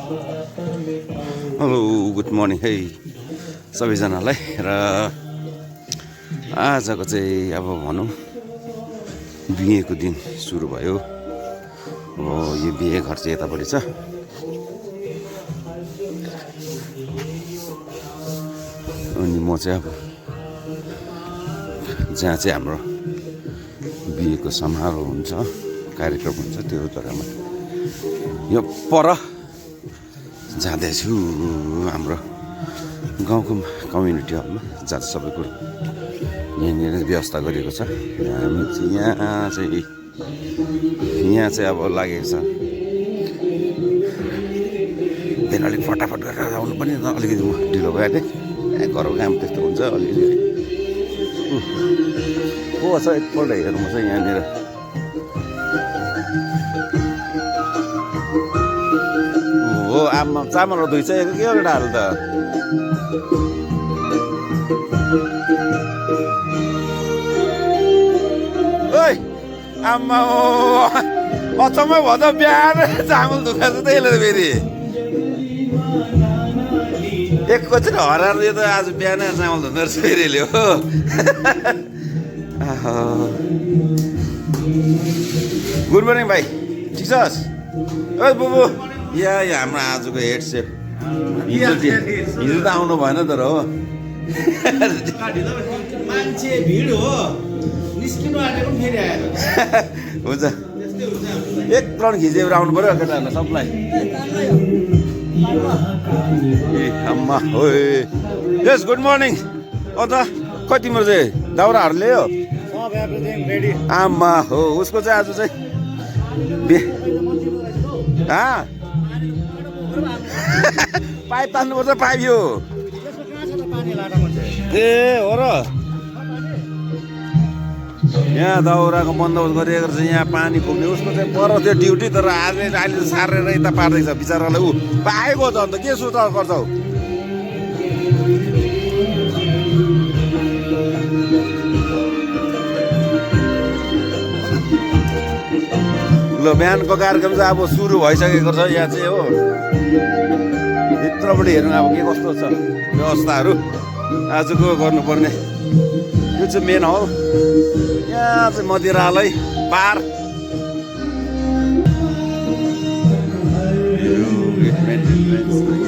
Hello good morning है सबैजनालाई। र आजको चाहिँ अब भनौँ बिहेको दिन सुरु भयो। यो बिहे घर चाहिँ यतापट्टि छ। अनि म चाहिँ अब जहाँ चाहिँ हाम्रो बिहेको समारोह हुन्छ, कार्यक्रम हुन्छ, त्यो जग्गामा यो पर जाँदैछु। हाम्रो गाउँको कम्युनिटी हलमा जहाँ सबै कुरो यहाँनिर व्यवस्था गरिएको छ। यहाँ चाहिँ अब लागेको छ। फेरि अलिक फटाफट गरेर आउनु पनि अलिकति ढिलो भयो अरे। घरको काम त्यस्तो हुन्छ अलिअलि। को छ एकपल्ट हेर्नु छ यहाँनिर। हो आमा चामल धुइसकेको के एउटा हाल त। ओइ आमा अचम्मै भयो त बिहान चामल धुका छ त यसले त फेरि। एकैछिन हराएर यो त आज बिहान चामल धुँदो रहेछ फेरि यसले हो। गुड मर्निङ भाइ, ठिक छस्? ओइ बुबु यहाँ हाम्रो आजको हेड सेफ। हिजो त आउनु भएन तर हो। मान्छे भिड हो, निस्किनु आँटेको पनि फेरि आएर हुन्छ। एक राउन्ड खिचेर आउनु पऱ्यो केटाहरूलाई सबलाई। ए आम्मा हो। यस गुड मर्निङ। अन्त खै तिम्रो चाहिँ दाउराहरू ल्यायो? आम्मा हो। उसको चाहिँ आज चाहिँ पाइप तान्नुपर्छ। पाइप यो ए हो र। यहाँ दाउराको बन्दोबस्त गरिएको रहेछ। यहाँ पानी पुग्ने उसको चाहिँ पर त्यो ड्युटी। तर अहिले चाहिँ सारेर यता पार्दैछ बिचरालाई। ऊ पाएको त अन्त के सुर्ता गर्छौ? ल बिहानको कार्यक्रम चाहिँ अब सुरु भइसकेको छ। यहाँ चाहिँ हो भित्रपट्टि हेर्नु अब के कस्तो छ व्यवस्थाहरू आजको गर्नुपर्ने। यो चाहिँ मेन हल। यहाँ चाहिँ मदिरालय पार।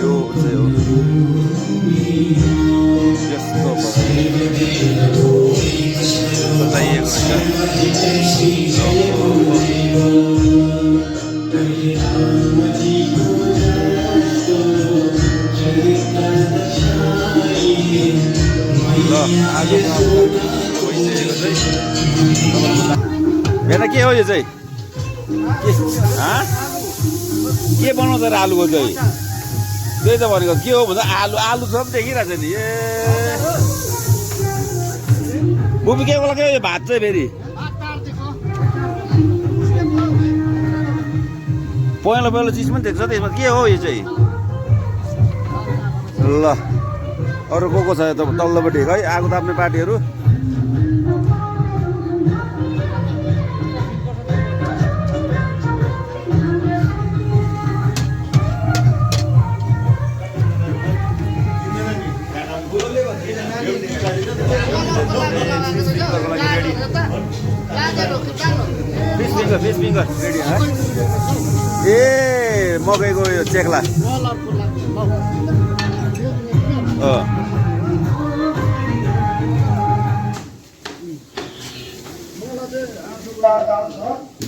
यो चाहिँ हो यस्तो बताइएको बेटा के हो यो चाहिँ? के बनाउँछ र आलुको चाहिँ? त्यही त भनेको के हो भन्दा आलु सब देखिरहेछ नि। ए बुबी के होला के यो भात चाहिँ फेरि पहेँलो पहेँलो चिज पनि देख्छ त्यसमा। के हो यो चाहिँ? ल अरू को छ त तल्लोपट्टि है आगो ताप्ने पार्टीहरू? फिस फिङ्गर रेडी है? ए मकैको यो चेक्ला।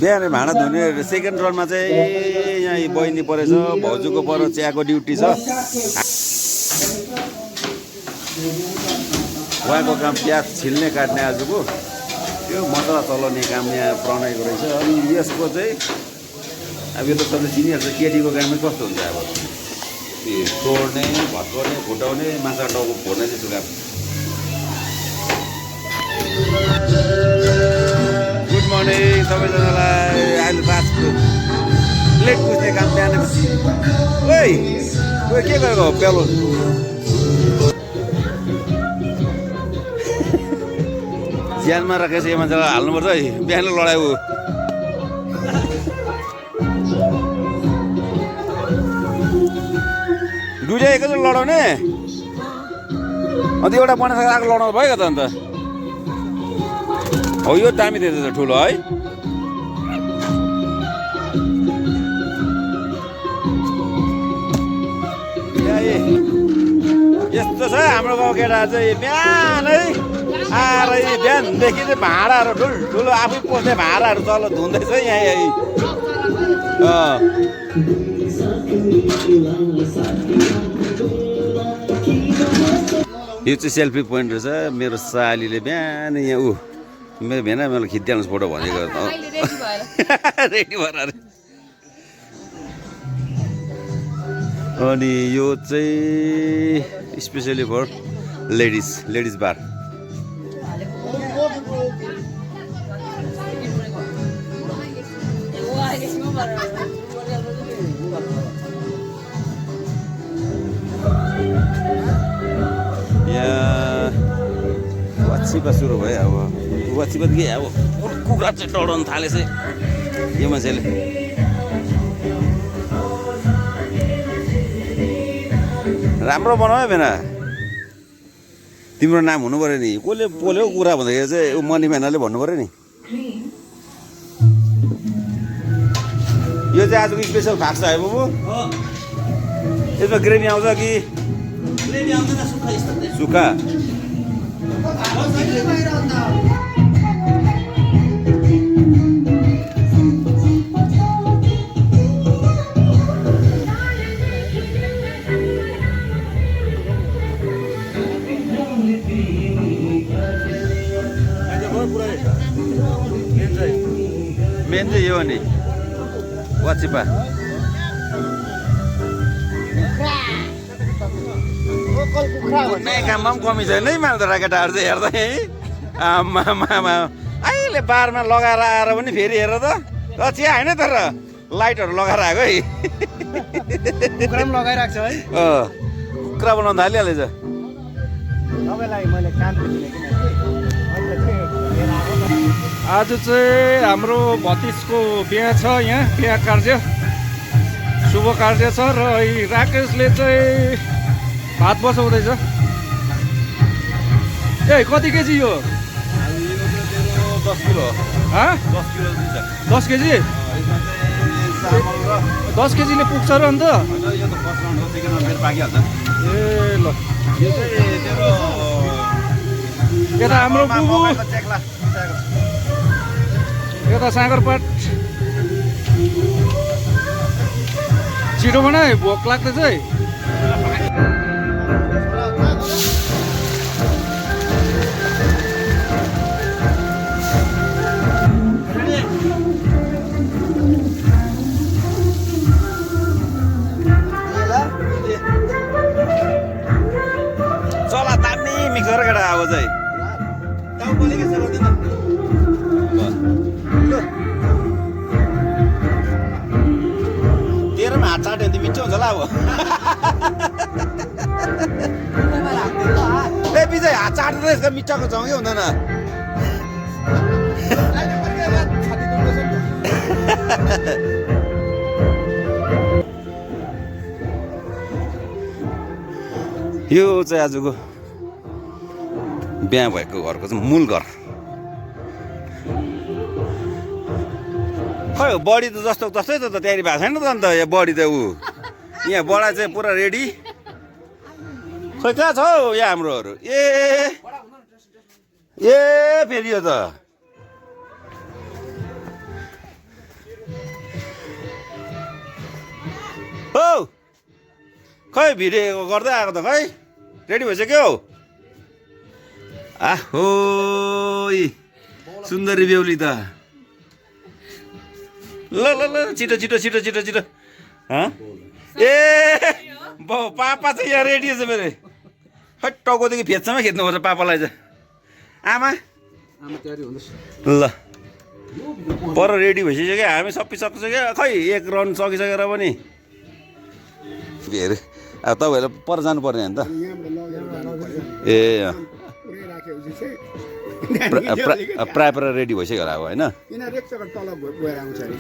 बिहान भाँडा धुने सेकेन्ड रनमा चाहिँ यहाँ बहिनी परेछ। भाउजूको पर चियाको ड्युटी छ। उहाँको काम प्याज छिल्ने काट्ने आजको त्यो मसला चलाउने काम यहाँ प्रणयको रहेछ। अनि यसको चाहिँ अब यो त तपाईँले चिनिहाल्छ केटीको कामै कस्तो हुन्छ। अब तोड्ने, भत्काउने, फुटाउने, माछा टाउको फोड्ने त्यस्तो काम। गुड मर्निङ सबैजनालाई। अहिले रातको प्लेट पुस्ने काम बिहान। ओइ के गरेको हो पेलो? ज्यानमा राखेको छ यो मान्छेलाई हाल्नुपर्छ है। बिहान लडाइ ऊ दुइटा एकैचोटि लडाउने अन्त एउटा बनाइसकेर आगो लडाउनु भयो त अन्त हो यो दामी देख्दैछ ठुलो है यस्तो छ हाम्रो गाउँ केटाहरू चाहिँ बिहानै आएर बिहानदेखि चाहिँ भाँडाहरू ठुल्ठुलो आफै पोस्ने भाँडाहरू तल धुँदैछ यहाँ यो चाहिँ सेल्फी पोइन्ट रहेछ मेरो सालीले बिहान यहाँ मेरो भेना मलाई खिचिहाल्नुहोस् फोटो भनेको रेडी भएर अनि यो चाहिँ स्पेसली फर लेडिज बार यहाँ वाचिपा सुरु भयो अब वाचिपा के अब कुखुरा चाहिँ डढाउनु थालेछ यो मान्छेले राम्रो बनायो भेना तिम्रो नाम हुनु पऱ्यो नि कसले पोल्यो कुरा भन्दाखेरि चाहिँ मनी भेनाले भन्नु पऱ्यो नि यो चाहिँ आजको स्पेसल फाक्स है बुबु यसमा ग्रेभी आउँछ कि सुक्खा मेन चाहिँ यो नि वाचिपा कुनै काममा पनि कमी छैन है मालदरा केटाहरू चाहिँ हेर्दा आमा अहिले बारमा लगाएर आएर पनि फेरि हेर त चिया होइन तर लाइटहरू लगाएर आएको है लगाइरहेको छ है कुखुरा बनाउनु थालिहालेछ आज चाहिँ हाम्रो भतिजको बिहा छ यहाँ बिहा कार्य शुभ कार्य छ र राकेशले चाहिँ भात बसाउँदैछ ए कति केजी यो 10 किलो 10 केजी 10 केजीले पुग्छ र अन्त ए ल यता हाम्रो बुबु यता सागरपाट छिटो बनाए भोक लाग्दैछ है चला दामी मिक्सर केटा अब चाहिँ तेरोमा हात चाट्यो भने मिठो हुन्छ होला अब ए विजय हात चाटेर यसको मिठाको सँगै हुँदैन यो चाहिँ आजको बिहा भएको घरको चाहिँ मूल घर खै बडी त जस्तो तस्तै त तयारी भएको छैन त अन्त यहाँ बडी त यहाँ बडा चाहिँ पुरा रेडी खै कहाँ छ हौ यहाँ हाम्रोहरू ए फेरि यो त हौ खै भिडियो गर्दै आएको त खै रेडी भइसक्यो हौ आहो सुन्दरी बेहुली त ल ल ल छिटो छिटो छिटो छिटो छिटो ए पापा चाहिँ यहाँ रेडी छ मेरो खै टाउकोदेखि फेदसम्म खेद्नुपर्छ पापालाई चाहिँ आमा ल पर रेडी भइसक्यो हामी सबै सकिसक्यो खै एक राउन्ड सकिसकेर पनि हेर अब तपाईँहरू पर जानु पर्ने हो नि त ए प्रायः रेडी भइसक्यो होला अब होइन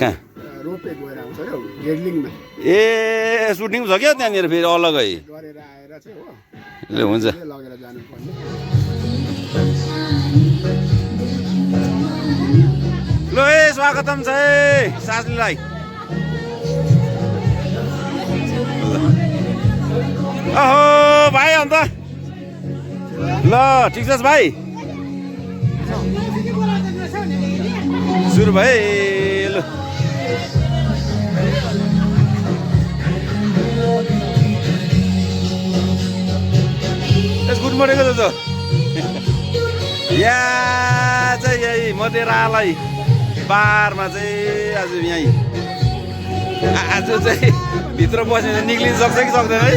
कहाँ रोपे गएर आउँछ क्या गेडलिङमा ए सुटिङ छ क्या त्यहाँनिर फेरि अलगै गरेर आएर चाहिँ हो ल हुन्छ लगेर जानुपर्ने ल ए स्वागतम छ है सासलीलाई ओहो भाइ अन्त ल ठिक छ भाइ सुरु भाइ ल गुड मर्निङ दाजु यहाँ चाहिँ यही मधेरालाई बारमा चाहिँ आज यहीँ आज चाहिँ भित्र बसेर निक्लिन सक्छ कि सक्दैन है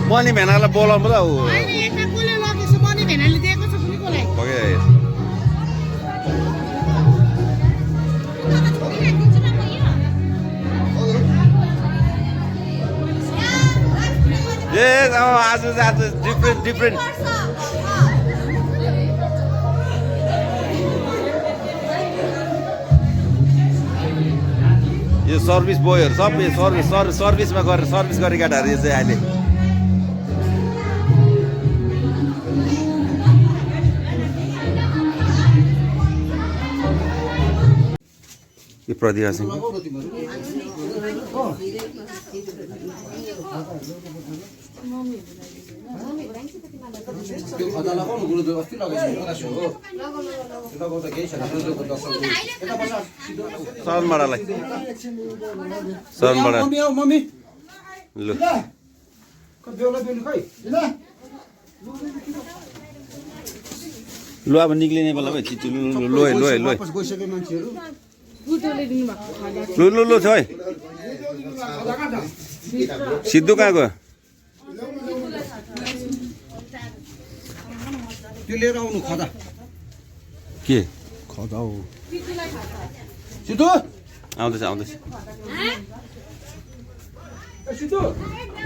मनी भेनालाई बोलाउनु पो त आज आज डिफ्रेन्ट यो सर्भिस बोयहरू सब सर्भिसमा गरेर सर्भिस गर्ने केटाहरू यो चाहिँ अहिले यो प्रतिभा सिंह शरणबाडालाई शरणबाडा लु लु अब निक्लिने बेला भयो चिच्ची लु लु लु लु लु लु लु छ है सिद्धु कहाँ गयो त्यो लिएर आउनु खदा के खदा हो सिद्धु आउँदैछ आउँदैछ सिद्धु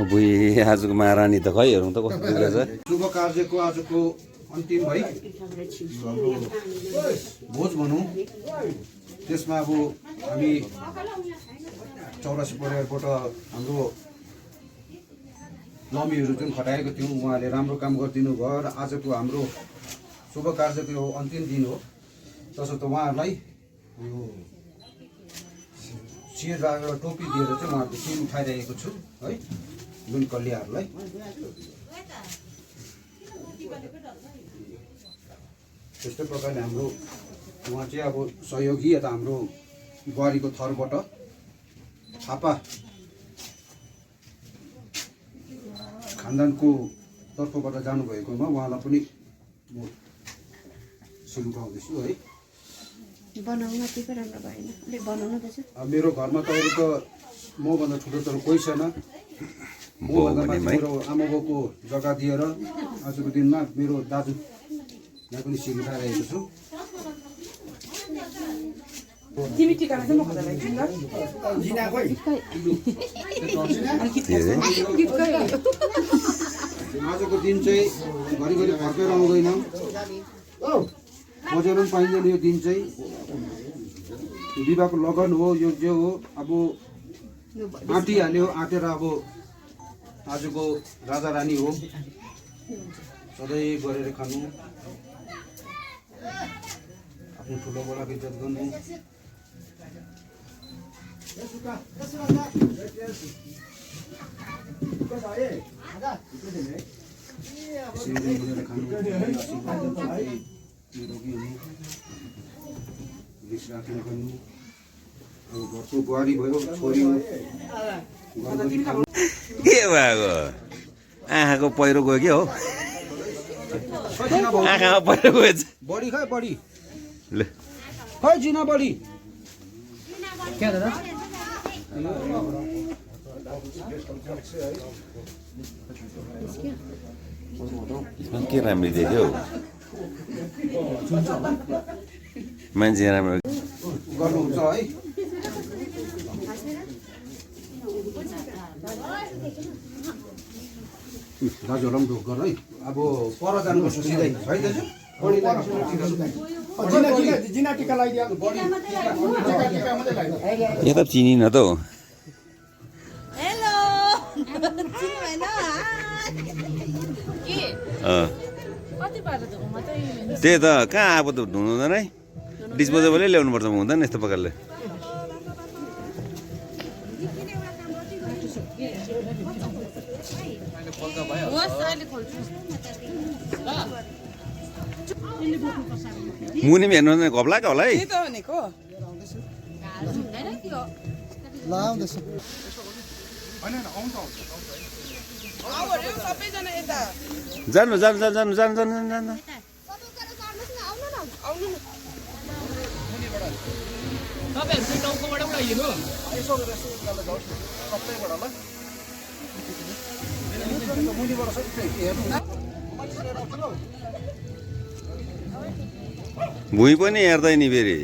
बुई आजको महारानी त खै हेरौँ त कस्तो देखेछ शुभ कार्यको आजको अन्तिम है भोज भनौँ त्यसमा अब हामी 84 परिवारबाट हाम्रो लमीहरू जुन खटाएको थियौँ उहाँले राम्रो काम गरिदिनु भयो र आजको हाम्रो शुभ कार्यको यो अन्तिम दिन हो तसर्थ उहाँहरूलाई यो शिर राखेर टोपी दिएर चाहिँ उहाँहरूको शिर उठाइरहेको छु है जुन कलियाहरूलाई त्यस्तै प्रकारले हाम्रो उहाँ चाहिँ अब सहयोगी यता हाम्रो बुहारीको थरबाट थापा खानदानको तर्फबाट जानुभएकोमा उहाँलाई पनि म शिर उठाउँदैछु है मेरो घरमा तपाईँको त मभन्दा ठुलो त कोही छैन मभन्दा माथि मेरो आमा बाउको जग्गा दिएर आजको दिनमा मेरो दाजु यहाँ पनि शिर उठाइरहेको छु आजको दिन चाहिँ घरिघरि फर्केर आउँदैन खोजेर पनि पाइँदैन यो दिन चाहिँ विवाहको लगन हो यो जे हो अब आँटिहाल्यो आँटेर अब आजको राजा रानी हो सधैँ गरेर खानु आफ्नो ठुलो बडाको इज्जत गर्नु घरको बुहारी भयो छोरी के भएको आँखाको पहिरो गयो के हो आँखामा पहिरो गएछ बढी खै बढी ल खै जिना बढी यसमा के राम्रो देख्यो मान्छे राम्रो गर्नुहुन्छ है दाजुहरूलाई पनि ढोक गर है अब पर जानुपर्छ सिधै है दाजु जिना टिका लगाइदियो यहाँ त चिनी न त हो हेलो चिनी भएन के कति बार धुमा चाहिँ त्यही त कहाँ अब त धुनु हुँदैन है डिस्पोजेबलै ल्याउनुपर्छ हुँदैन यस्तो प्रकारले होस् अहिले खोल्छु मुनि पनि हेर्नु घप लाग्यो होला है त भनेको सबैजना यता जानु जानु जानु जानु जानु जानु जानु भुइँ पनि हेर्दैन फेरि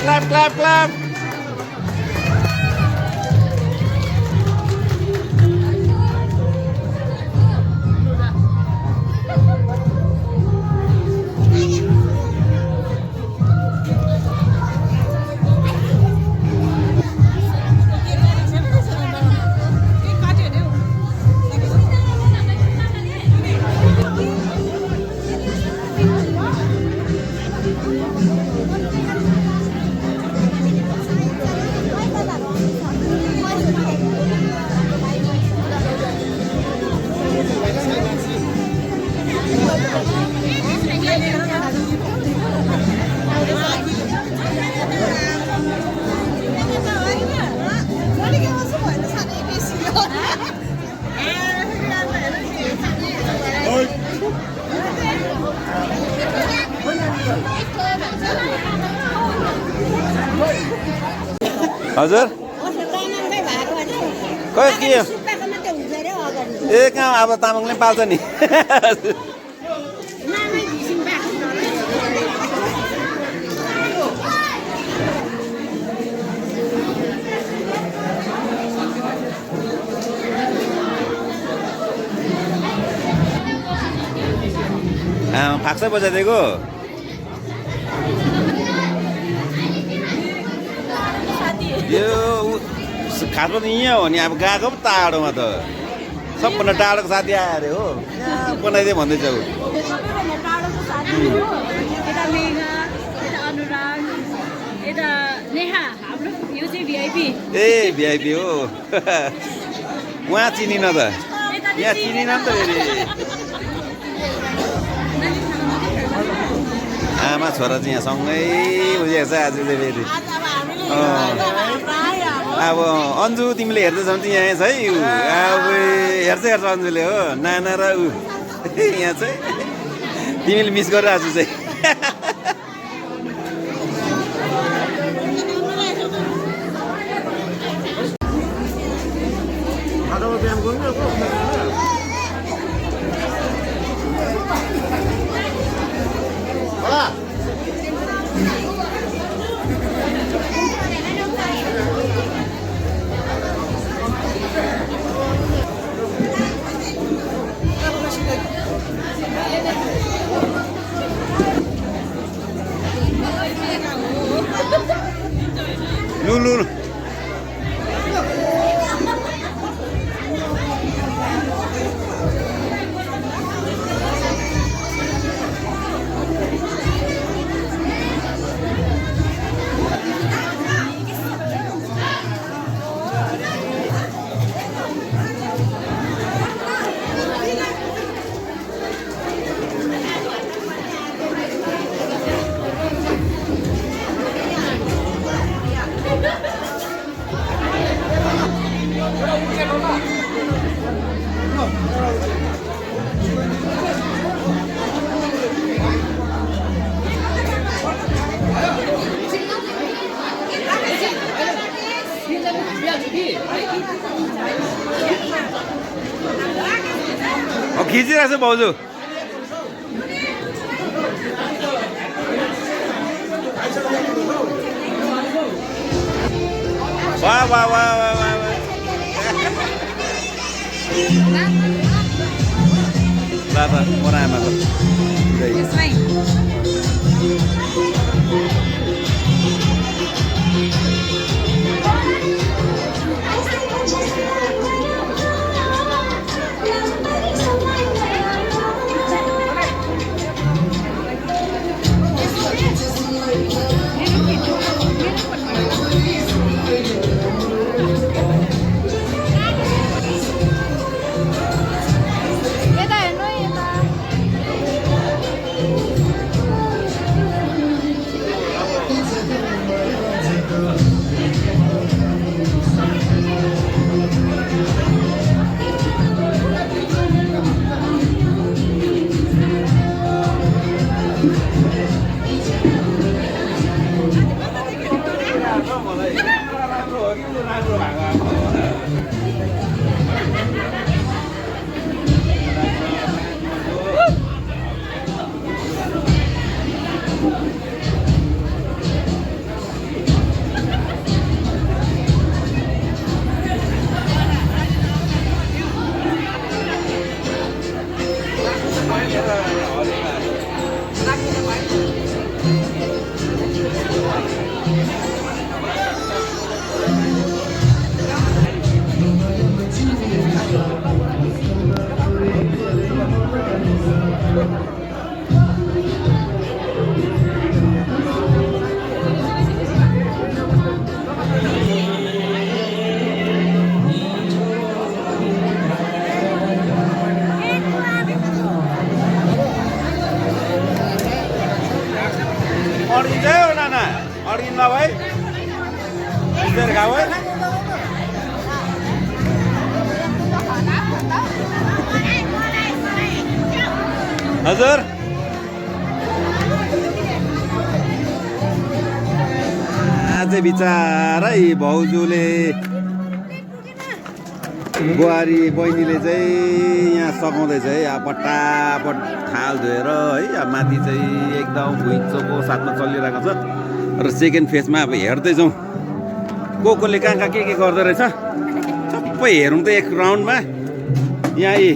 clap clap clap हजुर खै के ए कहाँ अब तामाङले पाल्छ नि फाक्सै बजाइदिएको यो खासमा त यहाँ हो नि अब गएको पो टाढोमा त सबभन्दा टाढोको साथी आयो अरे हो बनाइदियो भन्दैछ ऊ ए भिआइपी हो उहाँ चिनिन त यहाँ चिनिन नि त फेरि आमा छोरा चाहिँ यहाँ सँगै बुझेको छ आज चाहिँ फेरि अब अन्जु तिमीले हेर्दैछौ भने चाहिँ यहाँ छ है अब हेर्छ अन्जुले हो नाना र ऊ यहाँ चाहिँ तिमीले मिस गरेर आज चाहिँ लु खिचिरहेको छु भाउजू वाह वाह वाह वाह वाह दादा बनाएमा त्यसमै यता हेर्नु यता अड्किन्छ है हो नाना अड्किन्न भाइ बिस्तारै खाऊ है हजुर आज बिचारै भाउजूले बुहारी बहिनीले चाहिँ यहाँ सघाउँदैछ है अब पट्टापट थाल धोएर है अब माथि चाहिँ एकदम भुइँचोको साथमा चलिरहेको छ र सेकेन्ड फेजमा अब हेर्दैछौँ कोले कहाँ के गर्दो रहेछ सबै हेरौँ त एक राउन्डमा यहाँ यी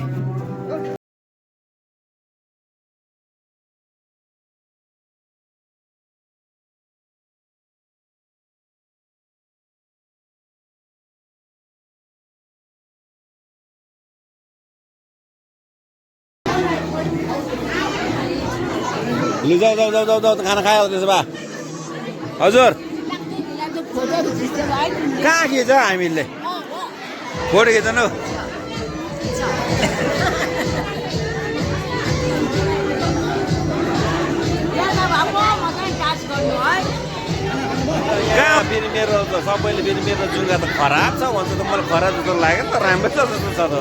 लु जाऊ जाऊ जाऊ जाऊ जाऊ खाना खायो त्यसो भए हजुर कहाँ खिच हामीले फोटो खिच्नु कहाँ फेरि मेरो त सबैले फेरि मेरो जुङ्गा त खराब छ भन्छ त मलाई खराब जस्तो लाग्यो नि त राम्रो छ जस्तो छ त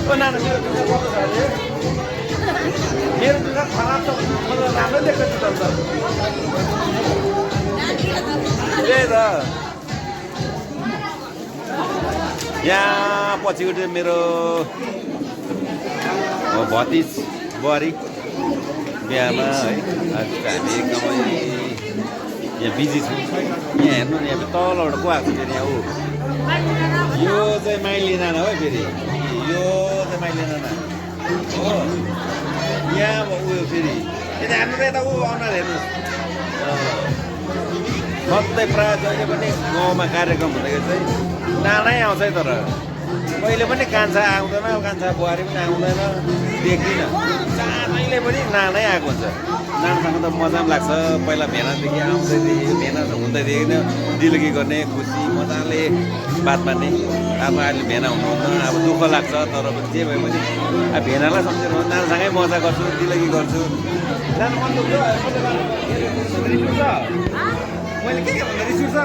ओ नाना मेरो जुङ्गा कस्तो छ अरे मेरो जुङ्गा खराब छ भने मलाई राम्रो देख्छ त त्यही त यहाँ पछिबाट मेरो भतिज बुहारी बिहामा है आज हामी एकदमै यहाँ बिजी छौँ यहाँ हेर्नु नि अब तलबाट को आएको छ फेरि यहाँ ऊ यो चाहिँ माइली नाना हो फेरि यो चाहिँ माइली नाना हो यहाँ उयो फेरि यता हाम्रो त यता ऊ अनुहार हेर्नुहोस् सधैँ प्रायः जहिले पनि गाउँमा कार्यक्रम हुँदाखेरि चाहिँ नानै आउँछ है तर कहिले पनि कान्छा आउँदैन कान्छा बुहारी पनि आउँदैन देख्दिनँ चाँडैले पनि नानै आएको हुन्छ नानासँग त मजा पनि लाग्छ पहिला भेनादेखि आउँदै देखेको भेना हुँदै देखेन दिलगी गर्ने खुसी मजाले बात मार्ने अब अहिले भेना हुनुहुन्न अब दुःख लाग्छ तर पनि जे भए पनि अब भेनालाई सम्झेर नानासँगै मजा गर्छु दिलगी गर्छु नाना मन दुख्छ मैले के भन्दा रिस उठ्छ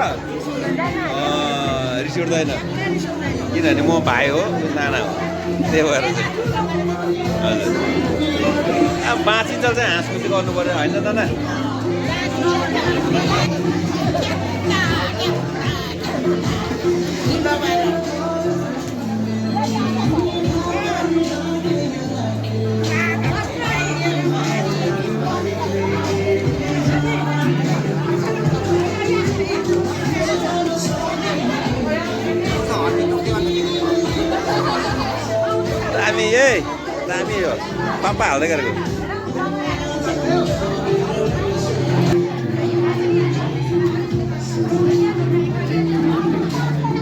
रिस उठ्दैन किनभने म भाइ हो नाना हो त्यही भएर चाहिँ हजुर अब बाँचिन्जेल चाहिँ हाँस खुसी गर्नु पऱ्यो होइन नाना दामी है दामी हो पापा हाल्दै गरेको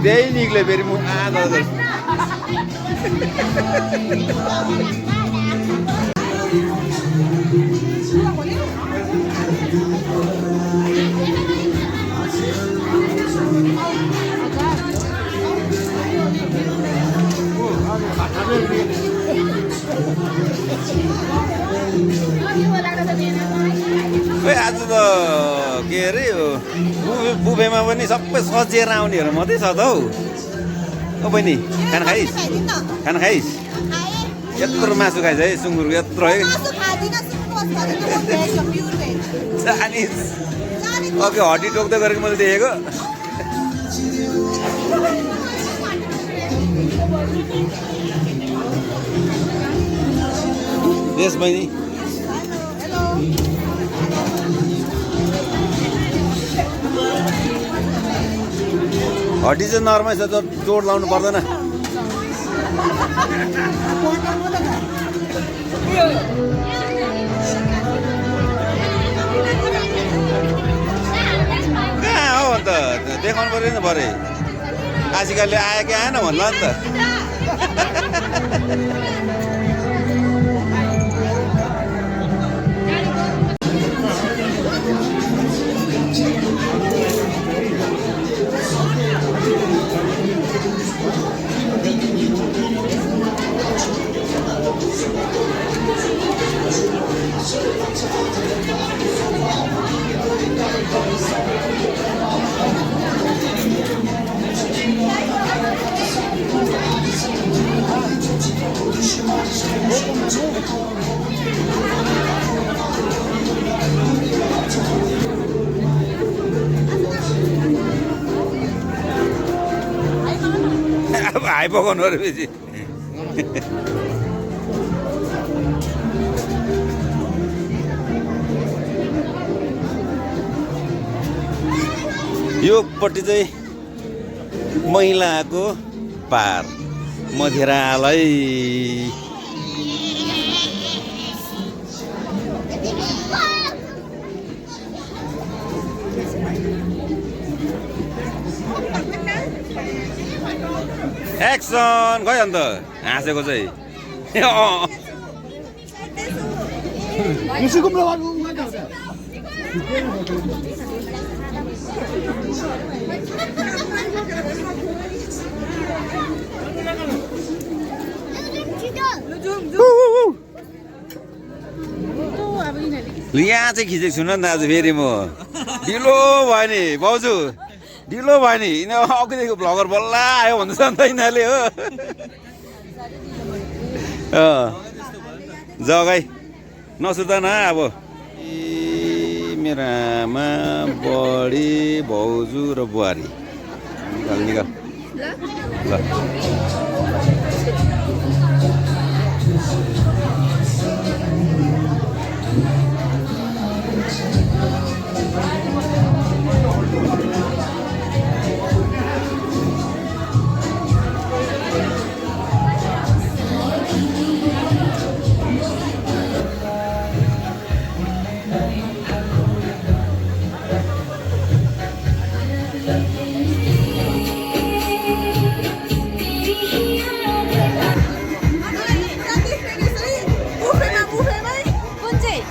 त्यही निक्ल्यो फेरि म खोइ आज त के अरे बुफेमा पनि सबै सजिएर आउनेहरू मात्रै छ त हौ ओ बहिनी खाना खाइस् खाना खाइस् यत्रो मासु खाइस् है सुँगुरको यत्रो है जानिस् अघि हड्डी टोक्दै गरेको मैले देखेको यस बहिनी हड्डी चाहिँ नर्मल छ चोट लाउनु पर्दैन कहाँ हो अन्त देखाउनु पर्यो नि भरे आजकलले आयो कि आएन भन्ला नि त अब आइपुग्नु अरे बेसी योपट्टि चाहिँ महिलाको पार मधिरालय एक्सन गयो अन्त हाँसेको चाहिँ यहाँ चाहिँ खिचेको छु न आज फेरि म ढिलो भयो नि भाउजू ढिलो भयो नि अघिदेखि भ्लगर बल्ल आयो भन्दैछ नि त यिनीहरूले हो जग्गै नसुर्ता न अब मेरो आमा बडी भाउजू र बुहारी निकाल ल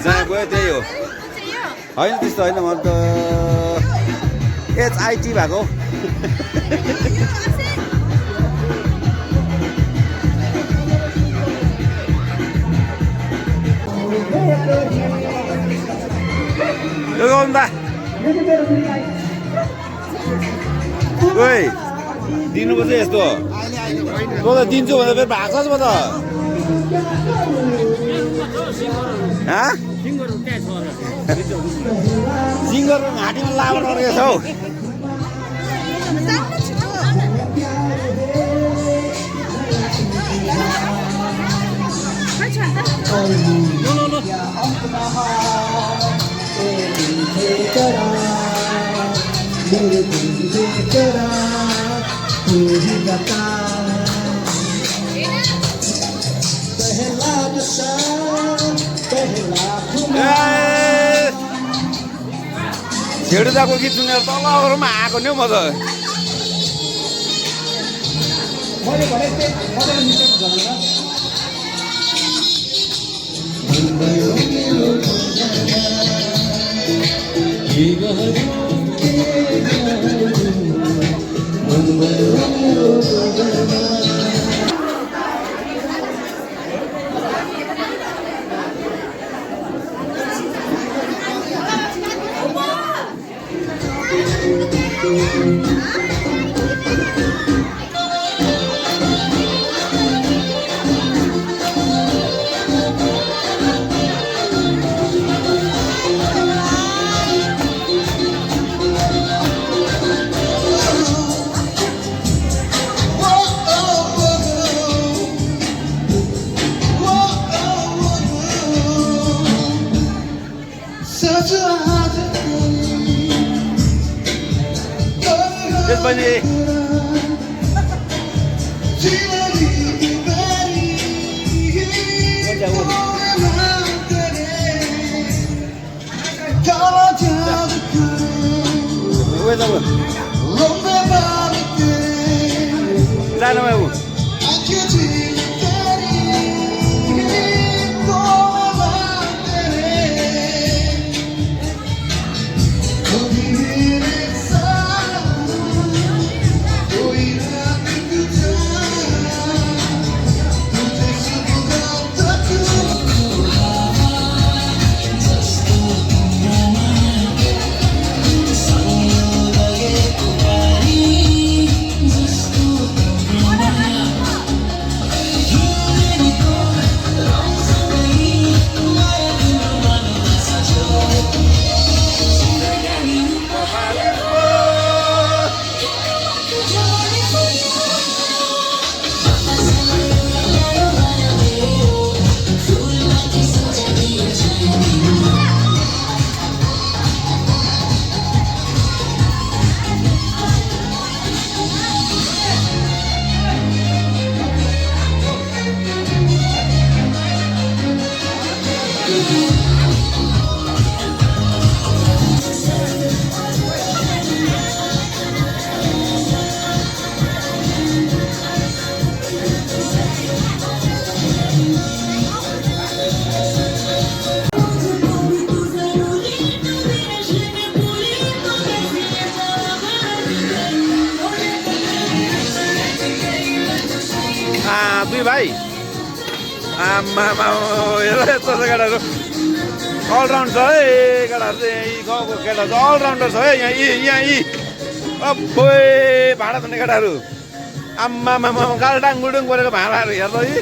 जहाँ गयो त्यही हो होइन त्यस्तो होइन म त एचआइटी भएको यो गाउँदा ओइ दिनुपर्छ यस्तो म त दिन्छु भने फेरि भाग्छ म त सिङ्गरको घाँटीमा लाबर रहेछ हौ छेडुदाको गीत सुनेर तलहरूमा आएको नि हौ म त त्यसपछि जानु बाबु दुई भाइ आमा हेर यस्तो छ केटाहरू अलराउन्ड छ है केटाहरू चाहिँ यी गाउँको केटा चाहिँ अलराउन्डर छ है यहाँ यी अब्बोइ भाँडा धुने केटाहरू आम्मा गालडाङ गुडुङ गरेको भाँडाहरू हेर्दा यी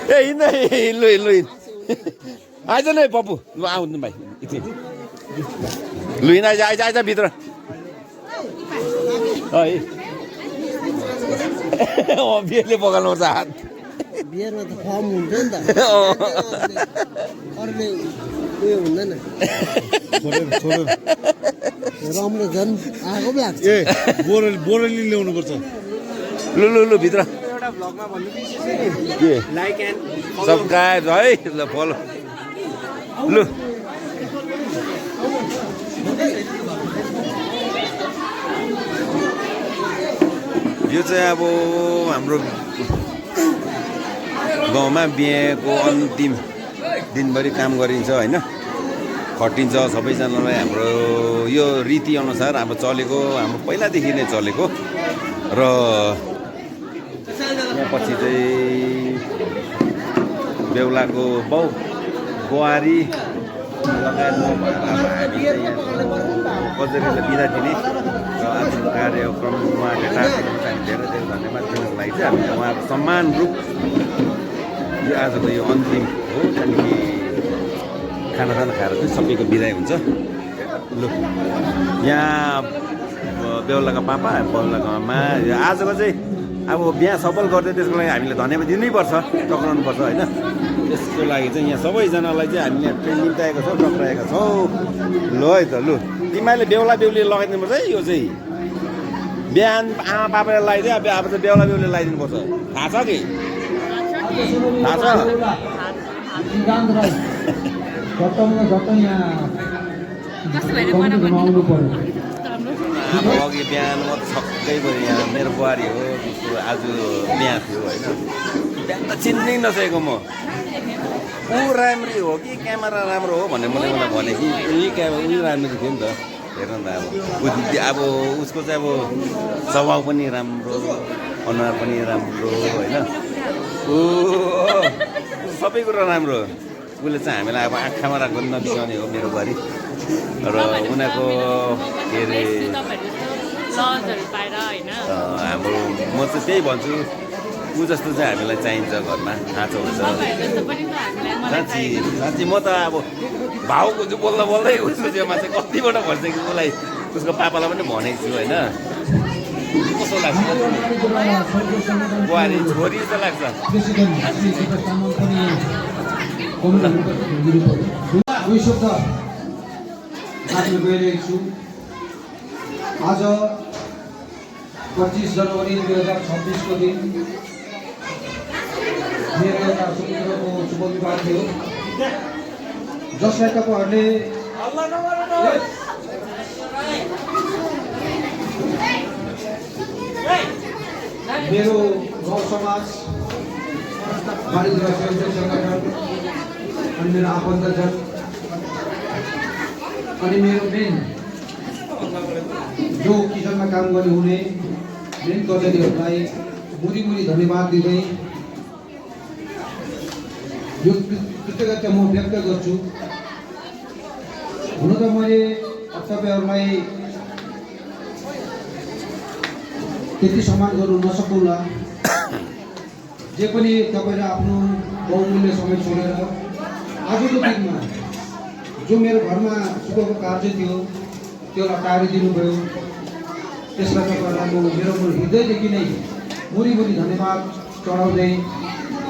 ए हिँड्नु लु आइज न पप्पु लु आउनु भाइ एकछिन लु हिँड आइज भित्र है बिहेले पकाल्नु पर्छ हात बिहेरमा त फर्म हुन्छ नि त अरूले उयो हुँदैन राम्रो झन् आएको पो लाग्छ बोरली ल्याउनु पर्छ लु भित्र एउटा भ्लगमा भन्नु के लाइक एन्ड सब्सक्राइब है ल फलो लु यो चाहिँ अब हाम्रो गाउँमा बिहेको अन्तिम दिनभरि काम गरिन्छ होइन खटिन्छ सबैजनालाई हाम्रो यो रीतिअनुसार अब चलेको हाम्रो पहिलादेखि नै चलेको र यहाँ पछि चाहिँ बेहुलाको बाउ बुहारी लगायत नभएर अब हामी चाहिँ यहाँ कजरीलाई बिदा दिने र आफ्नो कार्यक्रम उहाँले टाढेको चाहिँ धेरै धेरै धन्यवाद दिनको लागि चाहिँ हामीले उहाँको सम्मान रूप यो आजको यो अन्तिम हो त्यहाँदेखि खानासाना खाएर चाहिँ सबैको बिदाई हुन्छ लु यहाँ बेहुलाको पापा बेहुलाको आमा आजको चाहिँ अब बिहा सफल गर्दै त्यसको लागि हामीले धन्यवाद दिनैपर्छ टक्राउनुपर्छ होइन त्यसको लागि चाहिँ यहाँ सबैजनालाई चाहिँ हामीले ट्रेन निम्ताएका छौँ टक्राएका छौँ ल है त लु तिमीहरूले बेहुला बेहुली लगाइदिनुपर्छ है यो चाहिँ बिहान आमा पापाले लगाइदियो अब चाहिँ बेहुला बेहुली लगाइदिनुपर्छ थाहा छ कि थाहा छ अब अघि बिहान म त छक्कै पऱ्यो यहाँ मेरो बुहारी हो उसको आज बिहा थियो होइन बिहान त चिन्नै नसकेको म ऊ राम्री हो कि क्यामेरा राम्रो हो भनेर मैले मलाई भने कि उही क्यामेरा उही राम्रो थियो नि त हेर्नु न अब उसको चाहिँ अब स्वभाव पनि राम्रो अनुहार पनि राम्रो होइन ऊ सबै कुरो राम्रो उसले चाहिँ हामीलाई अब आँखामा राख्नु नबिसाउने हो मेरो बुहारी र उनीहरूको के अरे हाम्रो म चाहिँ त्यही भन्छु ऊ जस्तो चाहिँ हामीलाई चाहिन्छ घरमा खाँचो हुन्छ साँच्ची म त अब भाउको चाहिँ बोल्दा बोल्दै उसको छेउमा चाहिँ कतिबाट भनिसकेँ उसलाई उसको पापालाई पनि भनेको छु होइन कस्तो लाग्छ बुहारी छोरी जस्तो लाग्छ राख्न गइरहेको छु आज 25 जनवरी 2026 को दिन मेरो एउटा सुपुत्रको शुभ विवाह थियो जसलाई तपाईँहरूले मेरो गाउँ समाज वाणिज्य सङ्गठन अनि मेरो आफन्तजन अनि मेरो मेन जो किचनमा काम गर्ने हुने मेन कर्मचारीहरूलाई मुरी धन्यवाद दिँदै यो कृतज्ञता म व्यक्त गर्छु हुन त मैले तपाईँहरूलाई त्यति सम्मान गर्नु नसकुला जे पनि तपाईँले आफ्नो बहुमूल्य समय छोडेर आजको दिनमा जो मेरो घरमा शुभको कार्य थियो त्यसलाई कार्य दिनुभयो त्यसलाई तपाईँहरूलाई म मेरो हृदयदेखि नै मुरी धन्यवाद चढाउँदै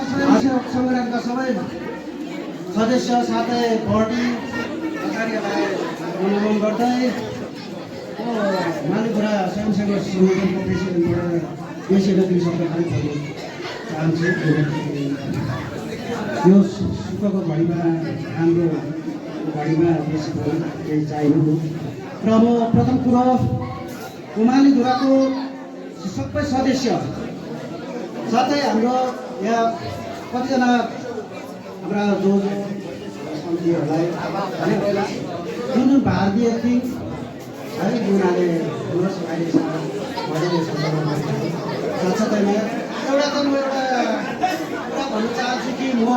सङ्गठनका सबै सदस्य साथै पार्टी कार्यलाई अनुमोदन गर्दै मालिपुरा स्वयंसेवक सङ्गठनको प्रेसिडेन्टबाट यसैले दुई शब्द खाली भन्नु चाहन्छु यो सुखको घडीमा हाम्रो घडीमा बेसी केही चाहिनु र म प्रथम कुरो उमाली धुराको सबै सदस्य साथै हाम्रो यहाँ कतिजना हाम्रा जो समितिहरूलाई जुन भारतीय थिङ है उनीहरूले हाम्रो अहिलेसम्म साथसाथैमा एउटा त म एउटा कुरा भन्न चाहन्छु कि म